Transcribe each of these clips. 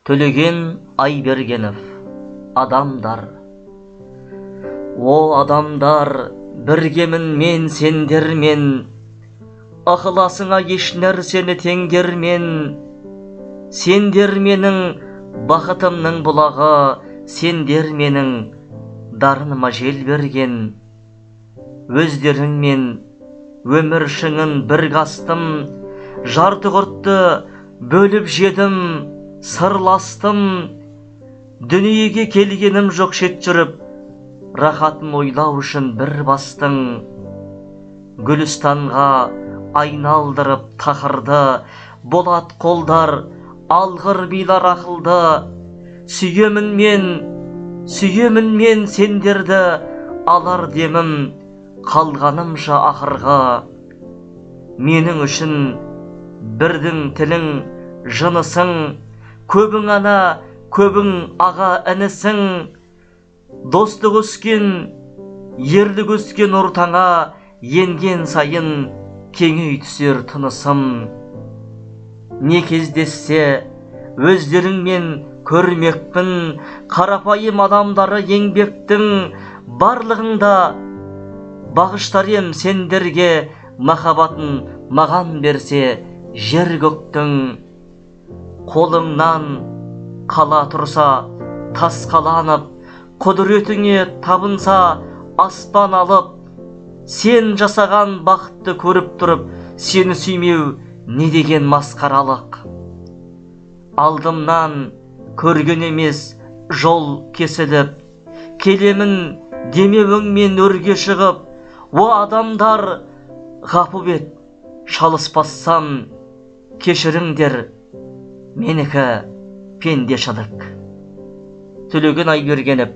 Төлеген Айбергенов. Адамдар. О, адамдар, біргемін мен сендермен, ықыласыңа еш нәрсені теңгермен. Сендер менің бақытымның бұлағы, сендер менің дарыныма жел берген. Өздеріңмен өмір шыңын бірге астым, жарты құртты бөліп жедім, сырластым. Дүниеге келгенім жоқ шет жүріп, рахатын ойлау үшін бір бастың. Гүлістанға айналдырып тақырды, болат қолдар, алғыр милар ақылды. Сүйемін мен, сүйемін мен сендерді, алар демім қалғанымша ақырғы. Менің үшін бірдің тілің, жынысың, көбің ана, көбің аға інісің. Достық өскен, ерлік өскен ортаңа енген сайын кеңей түсер тынысым. Не кездессе, өздеріңмен көрмекпін, қарапайым адамдары еңбектің. Барлығыңда бағыштар ем сендерге махаббатын маған берсе жер көктің. Қолыңнан қала тұрса тас қаланып, құдіретіңе табынса аспан алып, сен жасаған бақытты көріп тұрып, сені сүймеу не деген масқаралық? Алдымнан көрген емес жол кесіліп, келемін демеуіңмен өрге шығып. О, адамдар, ғапу ет, шалыс бассам, кешіріңдер, менікі пендешілік. Төлеген Айбергенов.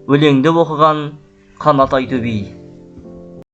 Өлеңді оқыған Қанат Айтөби.